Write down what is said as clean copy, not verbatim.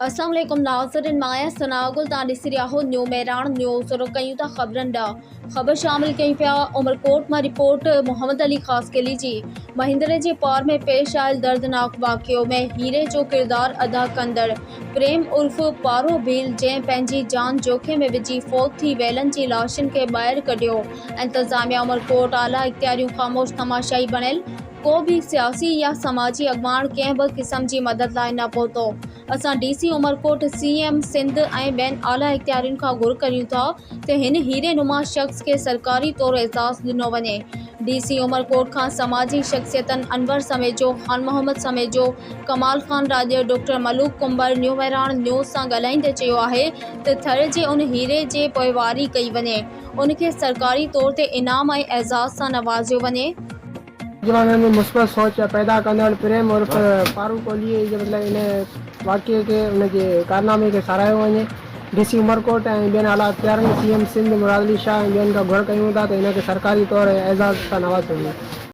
اسلام عليڪم ناظرين مان آهيان ثناء گل تان ڏسي رهيا آهو نيو مهراڻ نيوز رخ ڪيون ٿا خبرن ڏانهن خبر شامل ڪيون پيا عمرڪوٽ مان رپورٽ محمد علي خاصخيلي جي مهندري جي پار ۾ پيش آيل دردناڪ واقعو ۾ هيري جو ڪردار ادا ڪندڙ پريم عرف پارو ڀيل جنهن پنهنجي جان جوکي ۾ وجهي فوت ٿي ويلن جي لاشن کي ٻاهر ڪڍيو انتظاميا عمرڪوٽ اعليٰ اختياريون خاموش تماشائي بڻيل ڪو به سياسي يا سماجي اڳواڻ ڪنهن به قسم جي مدد لاء نه پهتو. اسان D C Umerkot, C M Sindh ۽ ٻين اعليٰ اختيارين کان گهر ڪريون ٿا ته هن هيري نما شخص کي سرڪاري طور اعزاز ڏنو وڃي. ڊي سي عمرڪوٽ کان سماجي شخصيتن انور سميجو، خان محمد سميجو، ڪمال خان راڄڙ، ڊاڪٽر ملوڪ ڪنڀر نيو مهراڻ نيوز سان ڳالهائيندي چيو آهي ته ٿر جي ان هيري جي پوئواري ڪئي وڃي. ان کي سرڪاري طور تي انعام ۽ اعزاز سان نوازيو وڃي. نوجوانن ۾ مثبت سوچ پيدا ڪندڙ پريم عرف پارو ڪولهي جي مطلب ان واقعي کي ان جي ڪارنامي کي ساراهيو وڃي. ڊي سي عمرڪوٽ ۽ ٻين اعليٰ اختيارين سي ايم سنڌ مراد علي شاهه ۽ ٻين کان گهر ڪيون ٿا ته ان کي سرڪاري طور اعزاز سان نوازيو وڃي.